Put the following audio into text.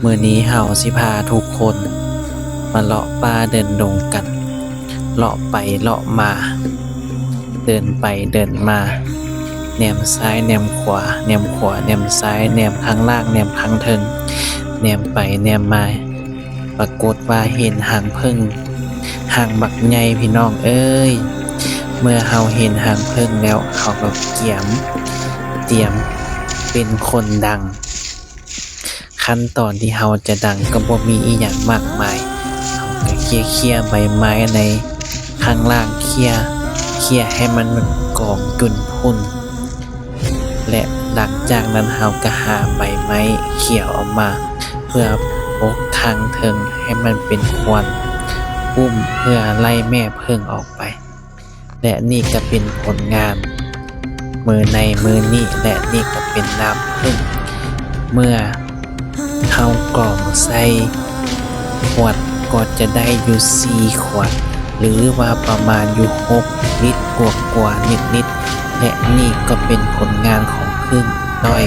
ມື້ນີ້ເຮົາຊິພາທຸກຄົນມາເລາະປ່າເດີນດົງກັນ, ເລາະໄປເລາະມາ, ເດີນໄປເດີນມາ, ແນມຊ້າຍແນມຂວາ, ແນມຂວາແນມຊ້າຍ, ແນມຂ້າງລ່າງແນມຂ້າງເທິງ, ແນມໄປແນມມາ, ປາກົດວ່າເຫັນຮັງເຜິ້ງຮັງບັກໃຫຍ່ພີ່ນ້ອງເອີຍ. ເມື່ອເຮົາເຫັນຮັງເຜິ້ງແລ້ວ ເຮົາກໍກຽມຕຽມເປັນຄົນດັງ. ຂັ້ນຕອນທີ່ເຮົາຈະດັງກໍບໍ່ມີອີ່ຫຍັງມາກມາຍ, ເຮົາກໍເຄຍໆໃບໄມ້ໃນຂ້າງລ່າງ, ເຄຍ, ເຄຍໃຫ້ມັນກອງຈຸນຝຸ່ນ ແລະ ຫຼັງຈາກນັ້ນເຮົາກໍຫາໃບໄມ້ຂຽວອອກມາ ເພື່ອປົກທາງເທິງໃຫ້ມັນເປັນຄວັນ ປຸ້ມເພື່ອໄລ່ແມ່ເຜິ້ງອອກໄປ. ແລະ ນີ້ກໍເປັນຜົນງານມື້ໃນມື້ນີ້ ແລະ ນີ້ກໍເປັນນ້ຳເຜິ້ງ. ເມື່ອເຮົາກອງໃສ່ຂວດກໍຈະໄດ້ຢູ່ສີ່ຂວດ ຫຼືວ່າປະມານຢູ່ຫົກລິດກວ່າໆນິດໆ ແລະ ນີ້ກໍເປັນຜົນງານຂອງເຜິ້ງຕ່ອຍ.